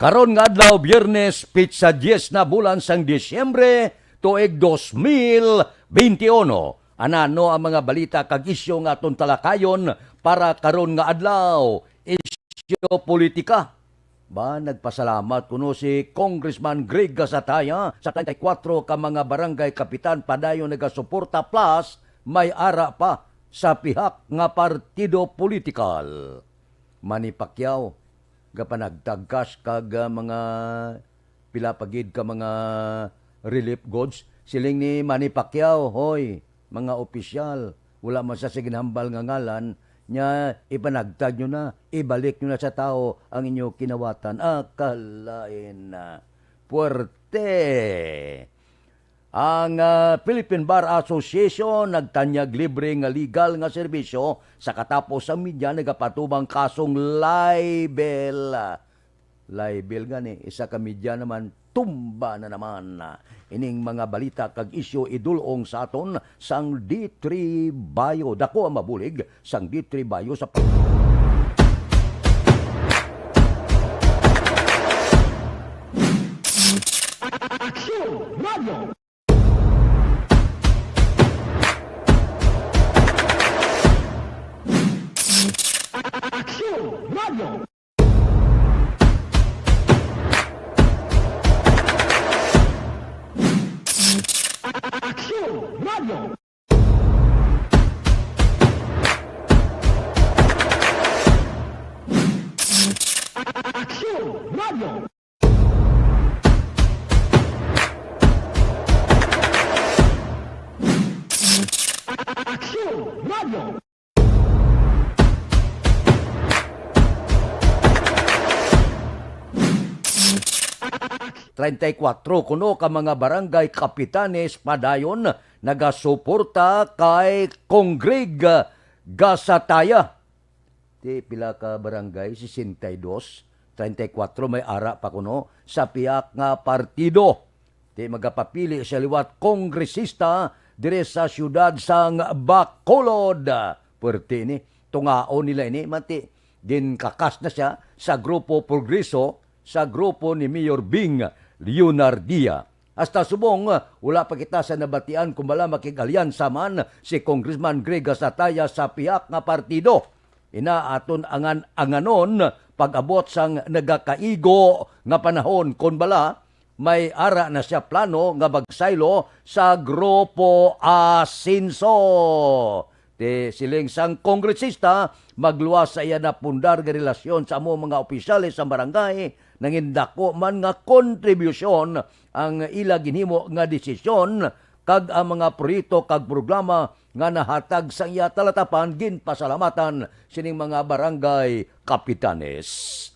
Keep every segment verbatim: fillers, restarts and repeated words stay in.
Karon nga adlaw, Biyernes, pitsa diyes na bulan sang Disyembre, tuig dos mil benti uno. Anano ang mga balita kag isyu nga aton talakayon para karon nga adlaw? Isyu politika. Ba, nagpasalamat kuno si Congressman Greg Gasataya sa treinta y cuatro ka mga barangay kapitan padayon nagasuporta, plus may ara pa sa pihak nga partido politikal. Manny Pacquiao, gapanagtag cash kag, ah, mga pila pa gid ka mga relief goods. Siling ni Manny Pacquiao, "Hoy, mga opisyal, wala man sa siginhambal nga ngalan, nya ipanagtag nyo na, ibalik nyo na sa tao ang inyo kinawatan." Ah, kalain na. Puwerte! Ang, ah, Philippine Bar Association nagtanyag libre nga legal nga serbisyo sa katapos ang media nagapatubang kasong libel. Libel gani, isa ka media naman, tumba na naman. Ining mga balita kag isyu idulong sa aton sang D three Bio. Dako ang mabulig sang D three Bio sa Aksyon Radio. Aksyon Radio. Aksyon Radio. Aksyon Radio. Aksyon Radio. Treinta y cuatro kuno ka mga barangay kapitanes padayon nagasuporta kay Congreg Gasataya. Ti pila ka barangay? Sesenta y dos, treinta y cuatro may ara pa kuno sa pihak nga partido. Ti magapapili sa liwat kongresista diri sa siyudad sang Bacolod. Puwerte ini. Tungaon nila ini, manti ginkakas na siya sa Grupo Progreso, sa grupo ni Mayor Bing Leonardia. Hasta subong, wala pa kita sa nabatian kung bala makig-alyansa man si Congressman Greg Gasataya sa pihak nga partido. Ina aton angan-anganon pag-abot sang nagakaigo nga panahon kon bala may ara na siya plano nga magsaylo sa Grupo Asenso. Ti siling sang kongresista, magluwas sa iya napundar nga relasyon sa amo mga opisyales sa barangay, nangin dako man nga kontribusyon ang ila ginhimo nga desisyon, kag ang mga proyekto kag programa nga nahatag sa iya talatapan ginpasalamatan sining mga barangay kapitanes.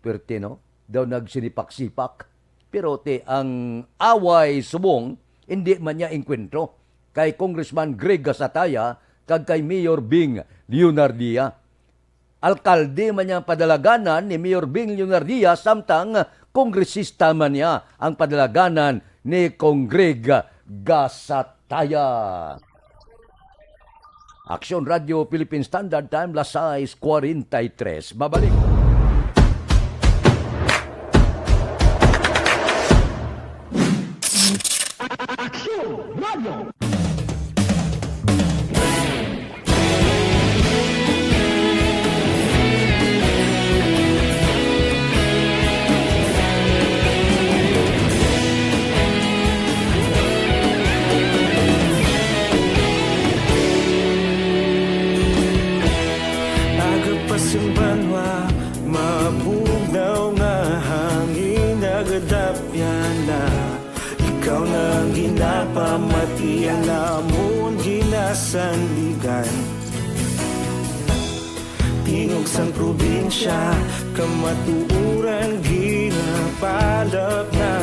Perti, no? Daw nagsinipak-sipak. Pero ti ang away subong, indi man niya engkwentro kay Congressman Greg Gasataya kag kay Mayor Bing Leonardia. Alkalde man niya ang padalaganan ni Mayor Bing Leonardia, samtang kongresista man niya ang padalaganan ni Congreg Gasataya. Aksyon Radio Philippine Standard Time, las sais cuarenta y tres. Babalik. Aksyon Radio. Aga pa sing banwa, mabugnaw nga hangin, nagadapyan na. Ikaw na ang ginapamati, ang amon ginasandigan. Tingog sang probinsya, kamatuoran ginapalap na.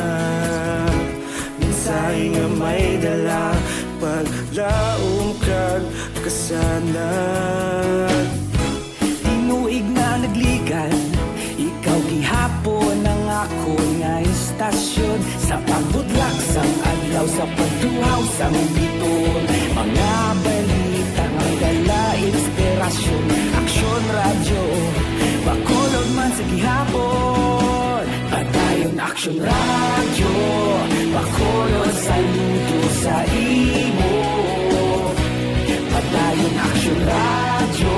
Mensahe nga may dala, paglaom kag kasanag. Tinuig na nagligan, ikaw gihapon ang akon nga istasyon. Sa pagbudlak sang adlaw, sa pagduhaw sang biton, mga balita nga dala inspirasyon. Aksyon Radyo, Bacolod man sa gihapon. Aksyon Radyo, Bacolod, saludo sa imo. Padayon Aksyon Radyo,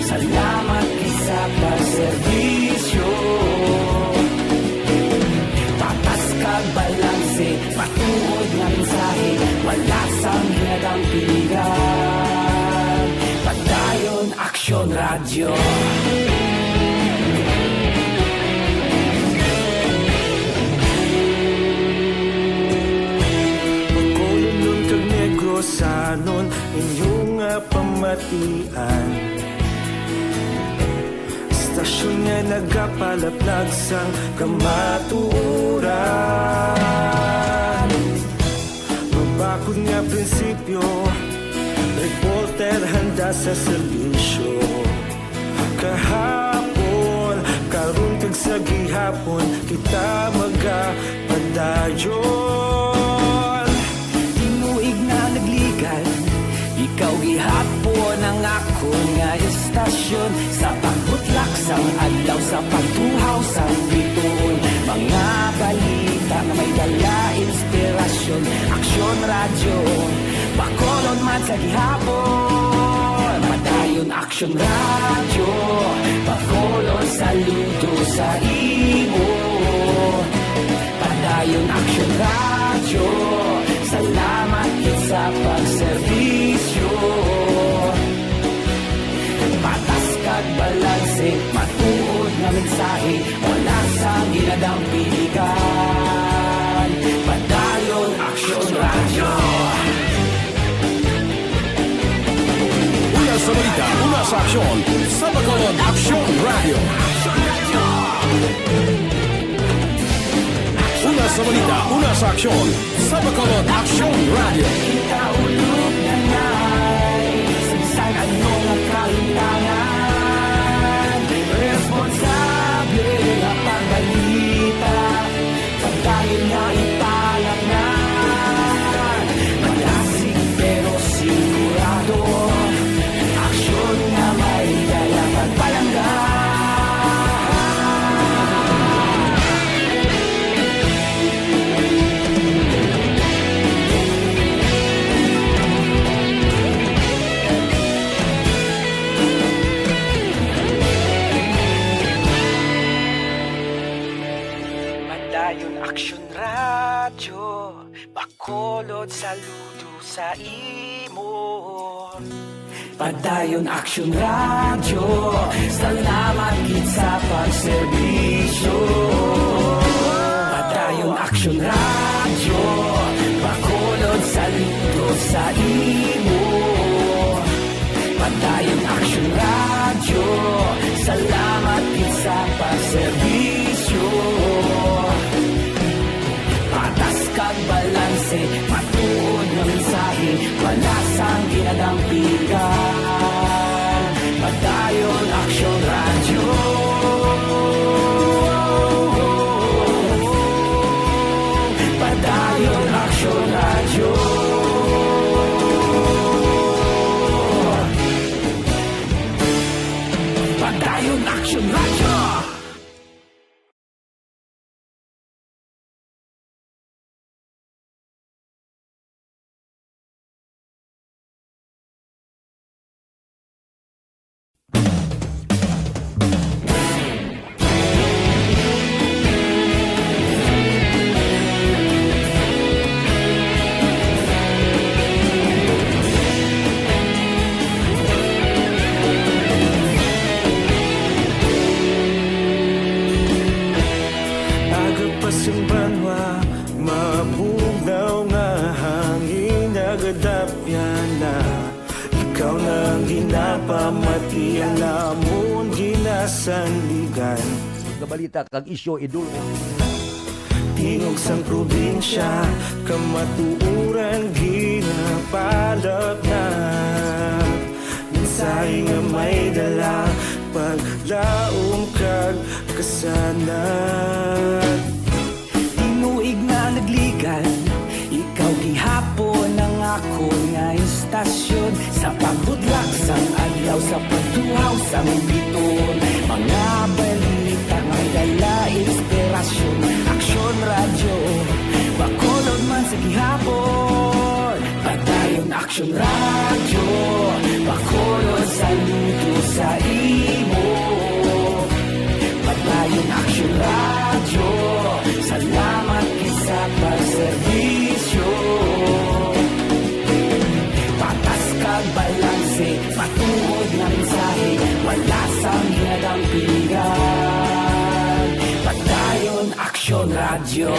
salamat gid sa pagserbisyo. Patas kag balanse, matuod nga mensahe, wala sang ginadampigan. Padayon Aksyon Radyo. Bacolodnon kag Negrosanon, inyo nga pamatian. Estasyon nga nagapalaplag sang kamatuoran. Mabakod nga prinsipyo, reporter handa sa serbisyo. Kahapon, karon kag sa gihapon, kita magapadayon. Tinuig na nagligan, ikaw gihapon ang akon nga estasyon. Sa pagbutlak sang adlaw, sa pagtuhaw sang bituon, mga balita nga may dala inspirasyon. Aksyon Radyo, Bacolod man sa gihapon. Padayon Aksyon Radyo, Bacolod, saludo sa imo. Padayon Aksyon Radyo, salamat gid sa pagserbisyo. Patas kag balanse, matuod nga mensahe, wala sang ginadampigan. Padayon Aksyon Radyo. Una sa balita, una sa aksyon, sa Bacolod Aksyon Radyo. Una sa balita, una sa aksyon, sa Bacolod Aksyon Radyo. Kita ulog na nay, sa bisan ano nga kalintangan, responsable nga pagbalita, padayon nga ipalapnan. Malasig pero sigurado, aksyon nga may dala pagpalangga. Padayon Aksyon Radyo, Bacolod, saludo sa imo. Padayon Aksyon Radyo, salamat gid sa pagserbisyo. Padayon Aksyon Radyo, Bacolod, saludo sa imo. Padayon Aksyon Radyo, salamat gid sa pagserbisyo. Patas kag balanse, matuod nga mensahe, wala sang ginadampigan. Padayon Aksyon Radyo. Padayon Aksyon Radyo. Padayon Aksyon Radyo. Aga pa sing banwa, mabugnaw nga hangin nagadapyan na. Ikaw na ang ginapamatian namon ginasandigan. Nga balita kag isyu, idol. Tingog sang probinsya, kamatuoran ginapalapnap. Mensahe nga may dala, paglaom kag kasanag. Tinuig na nagligan, ikaw gihapon ang akon nga istasyon. Sa pagbudlak sang adlaw, sa pagtuhaw sang bituon, mga balita nga may dala inspirasyon. Aksyon Radyo, Bacolod man sa gihapon. Padayon Aksyon Radyo, Bacolod saludo sa imo. Padayon Aksyon Radyo, salamat gid sa pagserbisyo. Patas kag balanse, matuod nga mensahe, wala sang ginadampigan. Padayon Aksyon Radyo.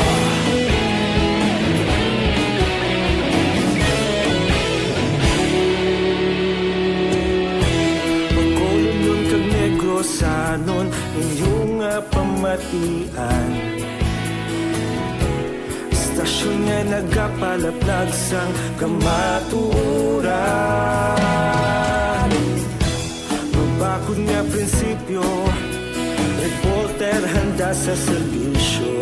Bacolodnon kag Negrosanon, inyo nga pamatian. Istasyon nga nagapalaplag sang kamatuoran. Mabakod nga prinsipyo, reporter handa sa serbisyo.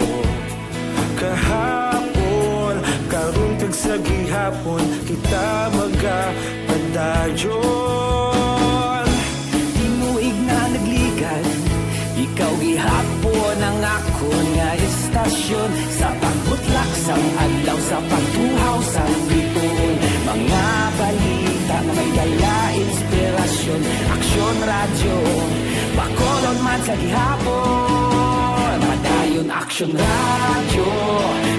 Kahapon, karon kag sa gihapon, kita magapadayon. Tinuig na nagligad, ikaw gihapon ang akon nga istasyon. Sa pagbutlak sang adlaw, sa pagtuhaw sang bituon, mga balita nga may dala inspirasyon. Aksyon Radyo, Bacolod man sa gihapon. Padayon Aksyon Radyo,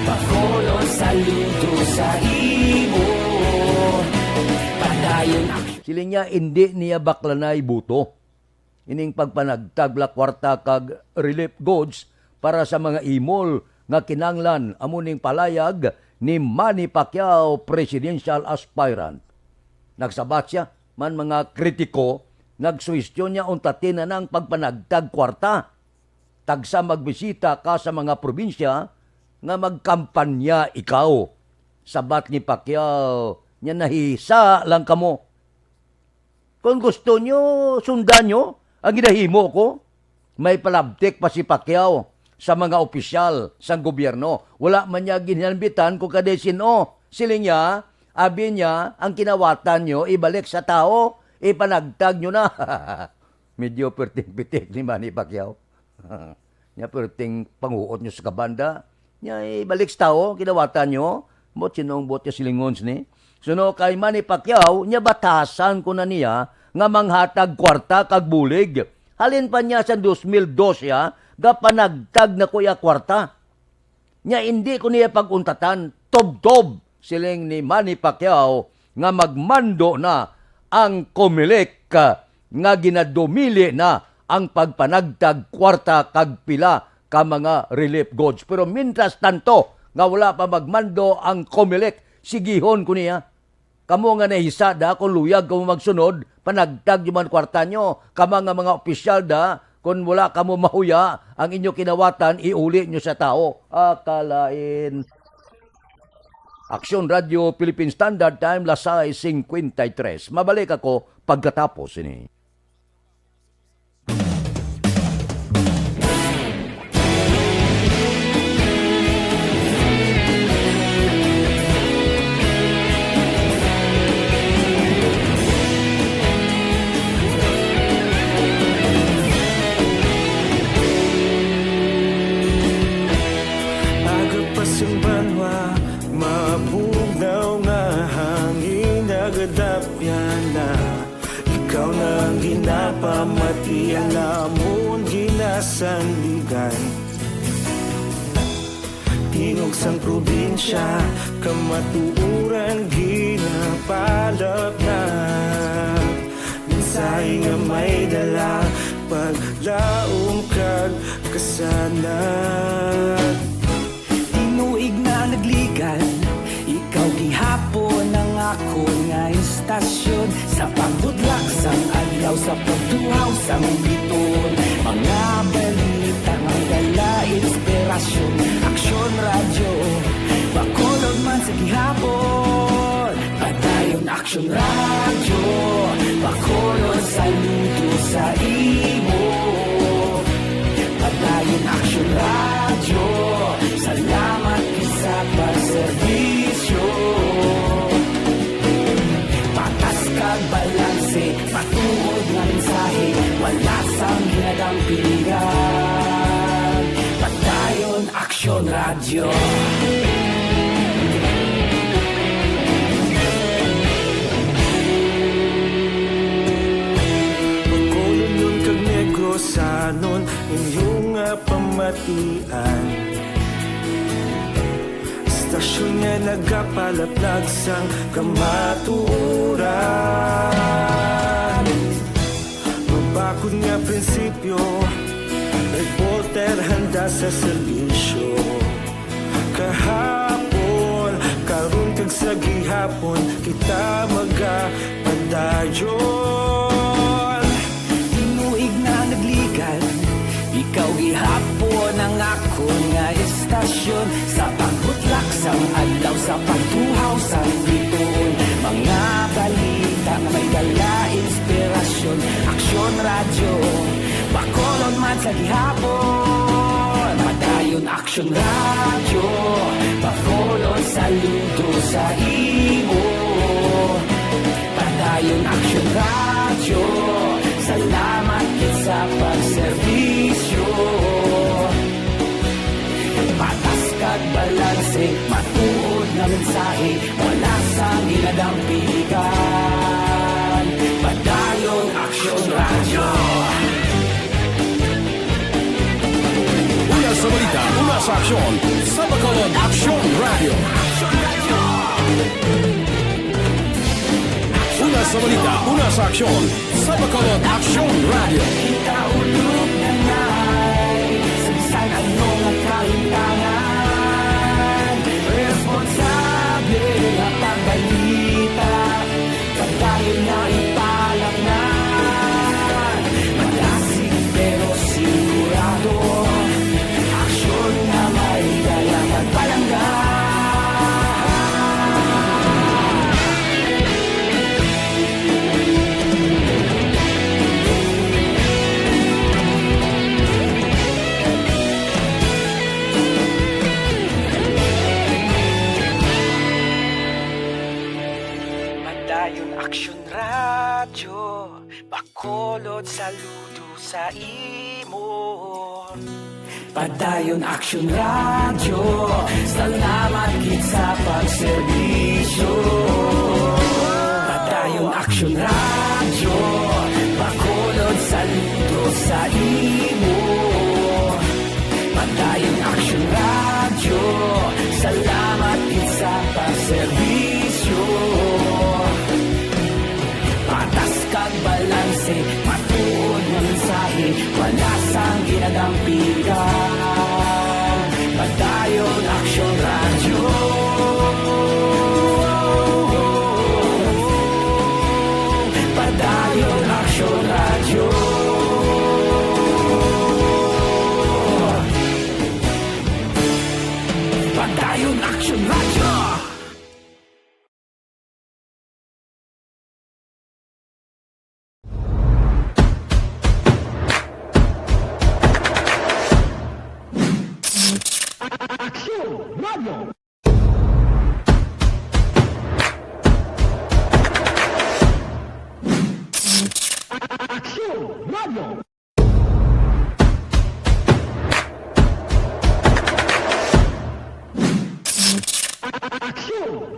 Bacolod saludo sa imo. Padayon Aksyon. Siling niya, hindi niya baklanay buto ining pagpanagtag la kwarta kag relief goods para sa mga imol nga kinanglan, amo ning palayag ni Manny Pacquiao, presidential aspirant. Nagsabat siya, man mga kritiko nagsuhestyon niya unta tina nang pagpanagtag kwarta. Tagsa magbisita ka sa mga probinsya nga magkampanya ikaw. Sabat ni Pacquiao niya, nahisa lang kamo. Kung gusto nyo, sundan nyo ang ginahimo ko. May palabtik pa si Pacquiao sa mga opisyal sang gobyerno. Wala man niya ginhinambitan kung kadi sin-o. Siling niya, abi niya, ang kinawatan nyo, ibalik sa tao, ipanagtag nyo na. Medyo perting pitik ni Manny Pacquiao. Nya perting panguot nyo sa kabanda. Nya ibalik sa tawo, kinawatan nyo. Ambot sino ang buot nga silingon sini. Suno kay Manny Pacquiao, nya batasan ko na niya nga manghatag kwarta kag bulig. Halin pa niya sa dos mil dose, ha, gapanagtag na ko iya kwarta. Nya indi ko niya pag-untatan, tubtob, siling ni Manny Pacquiao, nga magmando na ang Comelec, ah, nga ginadumili na ang pagpanagtag kwarta kag pila ka mga relief goods. Pero mientras tanto nga wala pa magmando ang Comelec, sigihon ko niya. Kamo nga nahisada, kung luyag kamo magsunod, panagtag nyo man kwarta nyo. Kamo nga mga opisyal da, kung wala kamo mahuya, ang inyo kinawatan, iuli nyo sa tawo. Akalain. Aksyon Radyo Philippine Standard Time, las sais cincuenta y tres. Mabalik ako pagkatapos ini. Aga pa sing banwa, mabugnaw nga hangin nagadapyan na. Ikaw na ang ginapamati, ang amon ginasandigan. Tingog sang probinsya, kamatuoran ginapalaplag. Mensahe nga may dala, paglaom kag kasanag. Tinuig na nagligad, ikaw gihapon ang akon nga istasyon. Sa pagbudlak sang adlaw, sa pagtuhaw sang bituon, mga balita nga dala inspirasyon. Aksyon Radyo, Bacolod man sa gihapon. Padayon Aksyon Radyo, Bacolod saludo sa imo. Padayon Aksyon Radyo, salamat gid sa pagserbisyo. Patas kag balanse, matuod nga mensahe, wala sang ginadampigan. Padayon Aksyon Radyo. Radyo. Bacolodnon kag Negrosanon, inyo nga pamatian. Istasyon nga nagapalaplag sang kamatuoran. Mabakod nga prinsipyo, reporter handa sa serbisyo. Kahapon, karon kag sa gihapon, kita magapadayon. Tinuig na nagligan, ikaw gihapon ang akon nga istasyon. Sa pagbutlak sang adlaw, sa pagtuhaw sang bituon, mga balita nga may dala inspirasyon. Aksyon Radyo, Bacolod man sa gihapon. Padayon Aksyon Radyo, Bacolod saludo sa imo. Padayon Aksyon Radyo, salamat gid sa pagserbisyo. Patas kag balanse, matuod nga mensahe, wala sang ginadampigan. Padayon Aksyon Radyo. Una sa balita, una sa aksyon, sa Bacolod Aksyon Radyo. Una sa balita, una sa aksyon, sa Bacolod Aksyon Radyo. Kita ulog na na'y sa bisan ano nga kahitangan, responsable nga pagbalita, padayon nga ipalaknad. Madasig pero sigurado, aksyon nga may dala kag palangga. Padayon Aksyon Radyo, Bacolod saludo sa imo. Padayon Aksyon Radyo, salamat gid sa pagserbisyo. Padayon Aksyon Radyo, Bacolod saludo sa imo. Padayon Aksyon Radyo, salamat gid sa pagserbisyo. Patas kag balanse, matuod nga mensahe, wala sang ginadampigan. Padayon Aksyon Radyo. Padayon Aksyon Radyo. Padayon Aksyon Radyo. Aksyon Radyo. Aksyon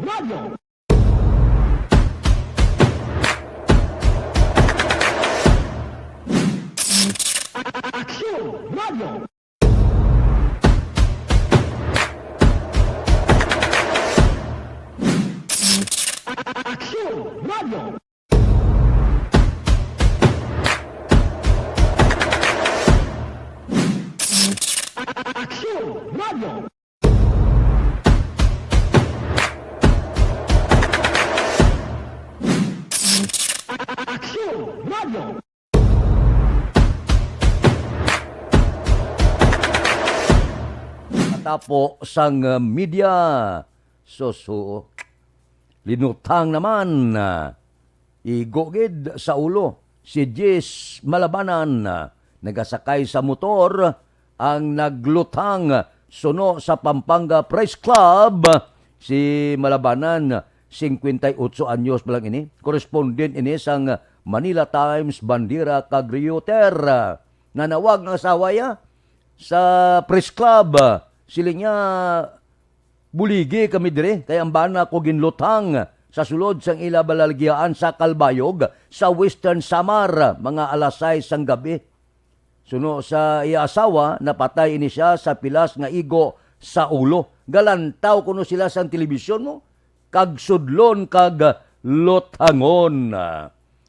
Radyo. Aksyon Radyo. Aksyon Radyo. Aksyon Radyo. Aksyon Radyo. Aksyon Radyo. Matapo sang, uh, media. Susu. Linutang naman. Igo gid sa ulo si Jis Malabanan. Nagasakay sa motor ang naglutang suno sa Pampanga Press Club. Si Malabanan, singkwenta y otso anyos pa lang ini. Correspondent ini sang Manila Times, Bandera kag Reuter. Nanawag ang asawa iya sa press club. Siling niya, "Buligi kami diri, kay ang bana ko ginluthang sa sulod sang ila balaligyaan sa Calbayog, sa Western Samar, mga alas sais sang gabi." Suno sa iya asawa, napatay ini siya sa pilas nga igo sa ulo. Galantaw kuno sila sang telebisyon mo, kag sudlon kag luthangon.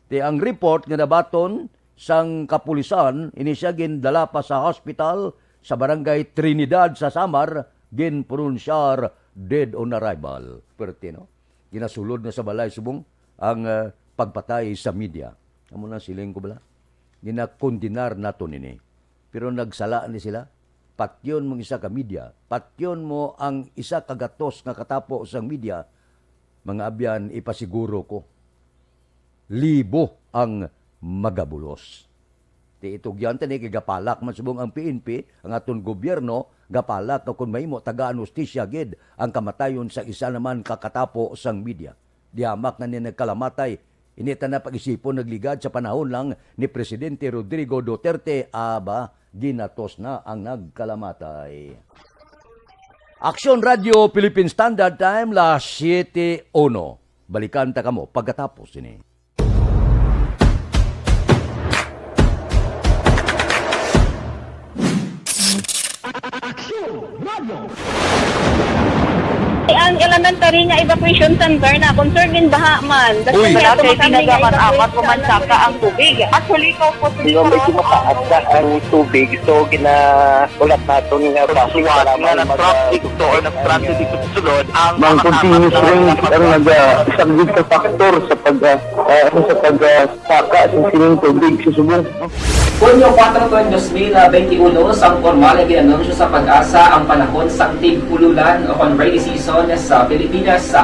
Ti ang report nga nabaton sang kapulisan, ini siya gindala pa sa hospital sa Barangay Trinidad sa Samar, ginpronunsyar dead on arrival. Perte, no? Ginasulod na sa balay subong ang, ah, pagpatay sa media. Amo na siling ko bala. Ginakondenar nato nini. Pero nagsala ni sila. Patyon mo ang isa ka media. Patyon mo ang isa ka gatos nga katapo sang media. Mga abyan, ipasiguro ko, libo ang magabulos. Ti itugyan ta ni kay gapalak man subong ang P N P, ang aton gobyerno, gapalak nga kon mahimo tagaan hustisya gid ang kamatayon sa isa naman ka katapo sang media. Di hamak na ni nagkalamatay, ini ta na pag-isipon nagligad sa panahon lang ni Presidente Rodrigo Duterte, aba, ginatos na ang nagkalamatay. Aksyon Radio Philippine Standard Time, las siete uno. Balikan ta kamo pagkatapos sini. Ang elementary nga evacuation center na concern din baha man. Uy. Wala kay tinaga man amat ko man saka ang tubig. Actually, ko po. Hindi, medyo mataas na ang tubig. So, gina-, ulat naton nga basi nga para na mag-, na-traffic to or na-stranded dito sa sulod ang mga continuous rain ang nagasaglit sa faktor sa pag, ah, ah, ano, sa pag, ah, saka sa sining tubig sa subong. Hunyo kuwatro, dos mil benti uno, sang pormal nga ginanunsyo sa PAGASA ang panahon sang tig-ululan o kon rainy season sa Pilipinas.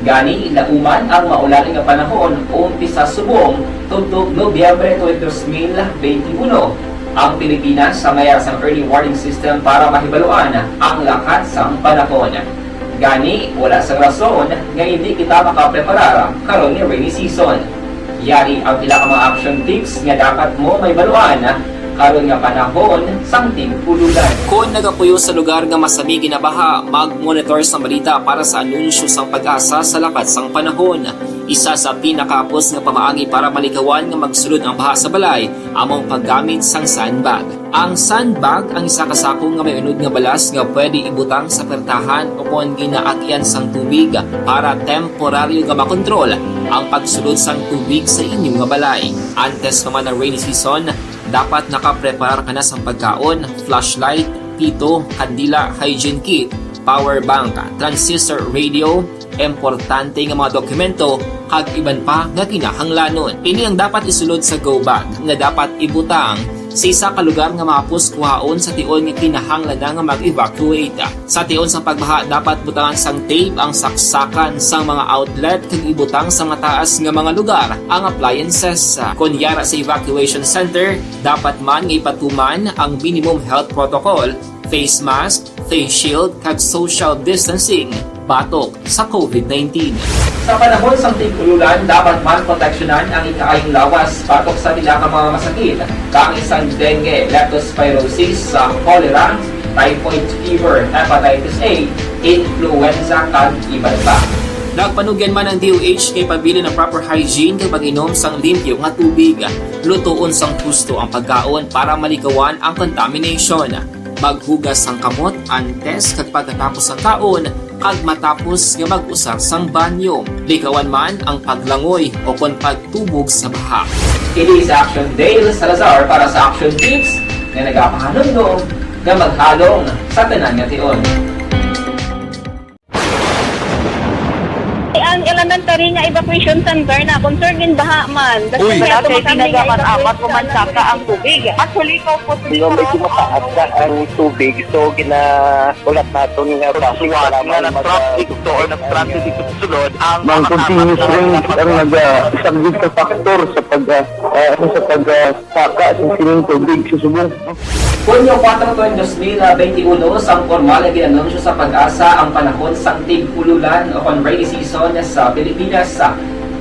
Gani, lauman ang maulan nga panahon, umpisa subong tubtob Nobyembre tuig dos mil benti uno. Ang Pilipinas sa mayar sang early warning system para mahibaluan ang lakat sang panahon. Gani, wala sang rason nga hindi kita makapreparar karon nga rainy season. Yari ang pila ka mga action tips nga dapat mo mahibaluan karon nga panahon sang tig-ululan. Kon nagapuyo sa lugar nga masami ginabaha, mag-monitor sang balita para sa anunsyo sang PAGASA sa lakat sang panahon. Isa sa pinakahapos nga pamaagi para malikawan nga magsulod ang baha sa balay amo ang paggamit sang sandbag. Ang sandbag ang isa ka sako nga may unod nga balas nga pwede ibutang sa pertahan o kon ginaagyan sang tubig para temporaryo nga makontrol ang pagsulod sang tubig sa inyo nga balay. Antes pa man ang rainy season, dapat nakapreparar ka na sang pagkaon, flashlight, pito, kandila, hygiene kit, power bank, transistor radio, importante nga mga dokumento, kag iban pa nga kinahanglanon. Ini ang dapat isulod sa go bag nga dapat ibutang sa isa ka lugar nga mahapos kuhaon sa tion nga kinahanglan na nga mag-evacuate. Sa tion sang pagbaha, dapat butangan sang tape ang saksakan sang mga outlet kag ibutang sa mataas nga mga lugar ang appliances. Kon yara sa evacuation center, dapat man nga ipatuman ang minimum health protocol, face mask, face shield, kag social distancing batok sa COVID nineteen. Sa panahon sang tig-ululan, dapat man proteksyonan ang ikaayong lawas batok sa pila ka mga masakit, kaangay sang dengue, leptospirosis, sa cholera, typhoid fever, hepatitis A, influenza, kag iban pa. Nagpanugyan man ang D O H nga ipabilin ang proper hygiene kag pag-inom sang limpyo nga tubig. Lutoon sang husto ang pagkaon para malikawan ang contamination. Maghugas sang kamot antes kag pagkatapos sang kaon, kag matapos nga mag-usar sang banyo. Likawan man ang paglangoy o kon pagtubog sa baha. Kini si Action Dale Salazar para sa Action Tips nga nagapahanumdom nga maghalong sa tanan nga tion. Ang elementary nga evacuation center na concern din baha man. Uy. Wala kay tinaga man amat ko man saka ang tubig. Actually, ko po. Di ba, medyo mataas na ang tubig, so gina-, ulat naton nga basi nga na-traffic to or na-stranded dito sa sulod ang mga continuous rain ang nagasaglit sa factor sa pag, ah, ah, ano, sa pag, ah, saka sa sining tubig sa subong. Hunyo kuwatro, dos mil benti uno, sang pormal nga ginanunsyo sa PAGASA ang panahon sang tig-ululan o kon rainy season sa Pilipinas.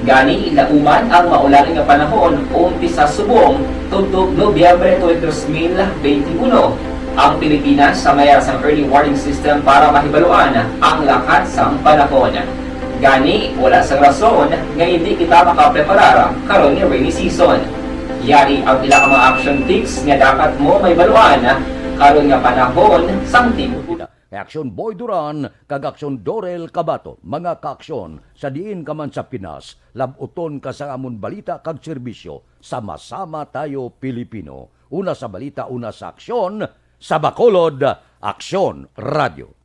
Gani, lauman ang maulan nga panahon, umpisa subong tubtob Nobyembre tuig dos mil benti uno. Ang Pilipinas sa mayara sang early warning system para mahibaluan ang lakat sang panahon. Gani, wala sang rason nga hindi kita makapreparar karon nga rainy season. Yari ang pila ka mga action tips nga dapat mo mahibaluan karon nga panahon sang tingog. Nga Aksyon Boy Duran kag Aksyon Dorel Kabato, mga kaaksyon, sa diin ka man sa Pinas, lab-uton ka sa amon balita kag serbisyo. Sama-sama tayo, Pilipino. Una sa balita, una sa aksyon, sa Bacolod, Aksyon Radio.